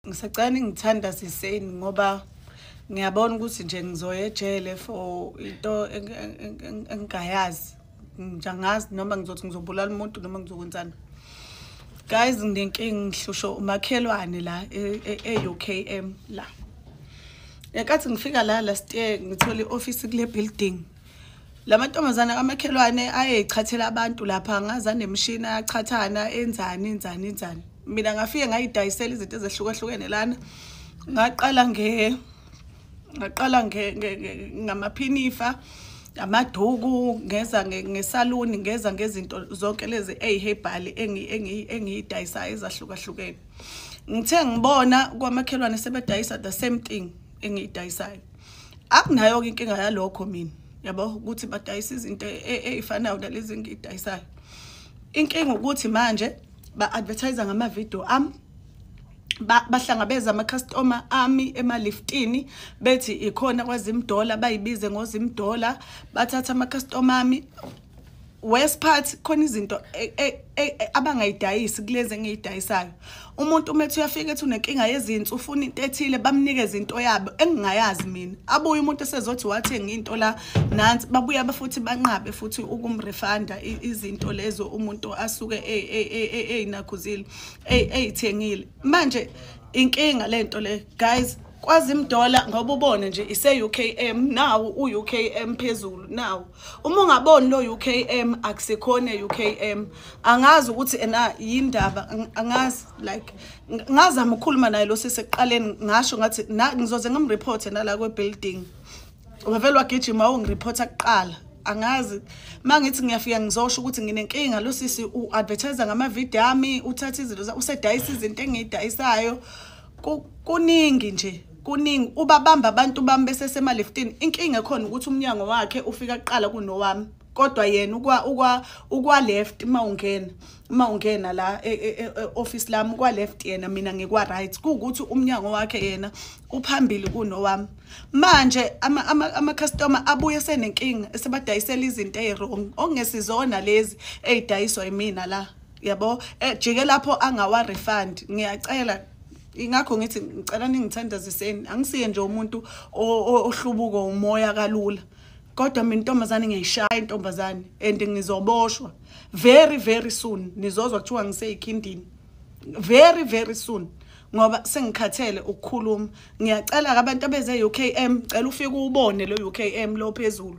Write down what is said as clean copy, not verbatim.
Ngisacela ningithandaziseni ngoba ngiyabona ukuthi nje ngizoya ejele for into engingayazi. Nje angazi noma ngizothi ngizobulala umuntu noma ngizokwenzani. Guys, nginenkinga, ngihlushwa umakhelwane la e-UKM la. Ngenkathi ngifika la last year, ngithola i-office kule building. La mantombazane kamakhelwane ayeyichathela abantu lapha, ngazi anemishini, ayachathana, enzani, enzani, enzani. Mina ngafike ngayidayisela izinto ezehlukahlukene lana. Ngaqala ngamaphinifa, amaduku, ngeza ngesaluni, ngeza ngezinto zonke lezi eyi-herbal engiyidayisayo ezahlukahlukene. Ngithe ngibona kwamakhelwane sebedayisa the same thing engiyidayisayo. Akunayo-ke inkinga yalokho mina, yabo, ukuthi badayisa izinto ey'fanayo nalezi engiyidayisayo. Inkinga ukuthi manje ba-advertise ngamavidiyo ami, bahlangabeza ama-customer ami emaliftini, bethi ikhona kwaZimdollar, bayibize ngoZimdollar, bathatha ama-customer ami. Worst part, khona izinto abangayidayisi kulezi engiyidayisayo. Umuntu uma ethi uyafika, ethi unenkinga yezinso, ufuna into ethile, bamnikeze into yabo engingayazi mina. Abuye umuntu esezothi wathenga into la, nansi, babuya futhi banqabe futhi ukumrefunda izinto lezo umuntu asuke eyinakhuzile, eyithengile. Manje inkinga lento le, guys, kwaZimdollar, ngoba ubone nje ise-UKM nawu, u-UKM phezulu nawu. Uma ungaboni lo UKM, akusikhona e-UKM. Angazi ukuthi ena yindaba, angazi, like ngazama ukukhuluma naye lo sisi ekuqaleni, ngasho ngathi ngizoze ngimreporte nala kwe-building. Wavele wagijima wongireport kuqala. Angazi, mangithi ngiyafika ngizosho ukuthi nginenkinga, lo sisi u-advertise ngamavidiyo ami, uthatha izinto, usedayisa izinto engiyidayisayo. Kuningi nje, kuningi. Ubabamba abantu bami besesemaliftini. Inkinga ekhona ukuthi umnyango wakhe ufika kuqala kunowami, kodwa yena ukwa left uma ungena la e-office lami, kwa left yena, mina ngikwa right, kuwukuthi umnyango wakhe yena uphambili kunowami. Manje ama customer abuye senenkinga, esebadayisela izinto eziwrong okungesizona lezi ezidayiswa yimina la, yabo, ejike lapho angawa refund. Ngiyacela, ingakho ngithi ngicela ningithandaziseni. Angisiye nje umuntu ohlubuka umoya kalula, kodwa mina intombazane ngiyayishaya intombazane, and ngizoboshwa very very soon. Nizozwa kuthiwa ngiseyikhindini very very soon, ngoba sengikhathele ukukhuluma. Ngiyacela abantu abeze UKM, cela ufike ubone lo UKM lo phezulu.